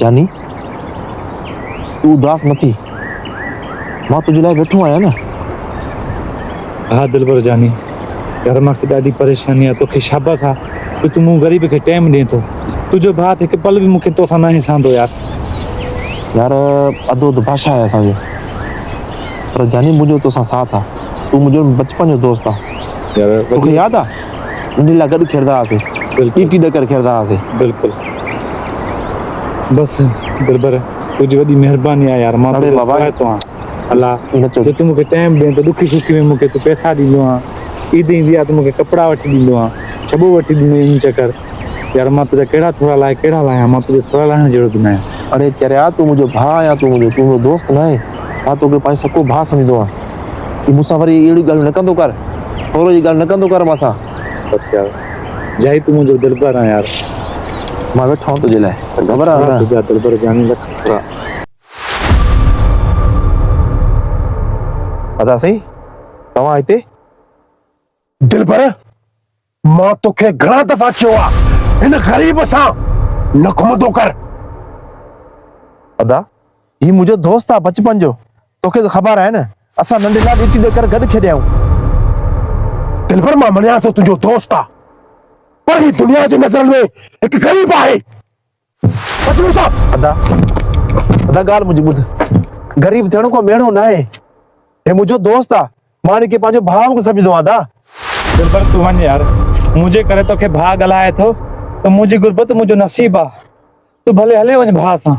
جاني، تون اداس نه ٿي، مان تنهنجي لاء ويٺو آهيان نه. ها دلبر جاني، يار مان کي ڏاڍي پريشاني آ، توکي شابس آ جو تون مون غريب کي ٽيم ڏين ٿو، تنهنجو ڀاء ته هڪ پل به مون کي توسان ناهي سهندو يار. يار ادو ته بادشاهه آهي اسان جو، پر جاني منهنجو توسان ساٿ آ، تون منهنجو بچپن جو دوست آ، توکي ياد آ ننڍي لاء گڏ کيڏندا هئاسين، ڏيٽي ڏڪر کيڏندا هئاسين. بلڪل بس دلبر تنهنجي وڏي مهرباني آهي يار مان تنهنجو ٿورائتو آهيان الله جو تون مونکي ٽائيم ڏين ٿو ڏکي سکي ۾ مونکي تون پئسا ڏيندو آهين عيد ايندي آهي ته مونکي ڪپڙا وٺي ڏيندو آهين ڇٻو وٺي ڏيندو آهين چڪر يار مان تنهنجا ڪهڙا ٿورا لاهي ڪهڙا لاهيان مان تنهنجا ٿورا لاهڻ جهڙو به نه آهيان. اڙي چريا تون منهنجو ڀاء آهيان تون منهنجو تون منهنجو دوست نه آهين مان توکي پنهنجو سڪو ڀاء سمجهندو آهيان تون مون سان وري اهڙيون ڳالهيون نه ڪندو ڪر ٿورو جي ڳالهه نه ڪندو ڪر مان سان. بس يار جائي تون منهنجو دلبر آهين يار. مان ويٺو آهيان تنهنجي لاء گهٻراء نه. تنهنجا دلبر جاني لک ٿورا. ادا سائين توهان هتي. دلبر مان توکي گهڻا دفعا چيو آ هن غريب سان نه گهمندو ڪر. ادا هي منهنجو دوست آ بچپن جو توکي ته خبر آهي نه اسان ننڍي لاء ڏيٽي ڏڪر گڏ کيڏيا آهيون. دلبر مان مڃان ٿو تنهنجو دوست آ پر هي دنيا جي نظرن ۾ هڪ غريب آهي. اچ مون سان. ادا ادا ڳالهه منهنجي ٻڌ غريب ٿيڻ ڪو ميڻو ناهي هي منهنجو دوست آ مان هن کي پنهنجو ڀاء وانگر سمجهندو آهيان ادا. دلبر تون وڃ يار منهنجي ڪري توکي ڀاء ڳالهائي ٿو ته منهنجي غربت منهنجو نصيب آ تون ڀلي هلي وڃ ڀاء سان.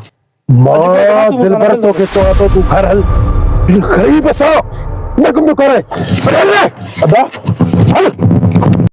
مان دلبر توکي چوان ٿو تون گهر هل هن غريب سان نه گم ڪر هل ادا هل.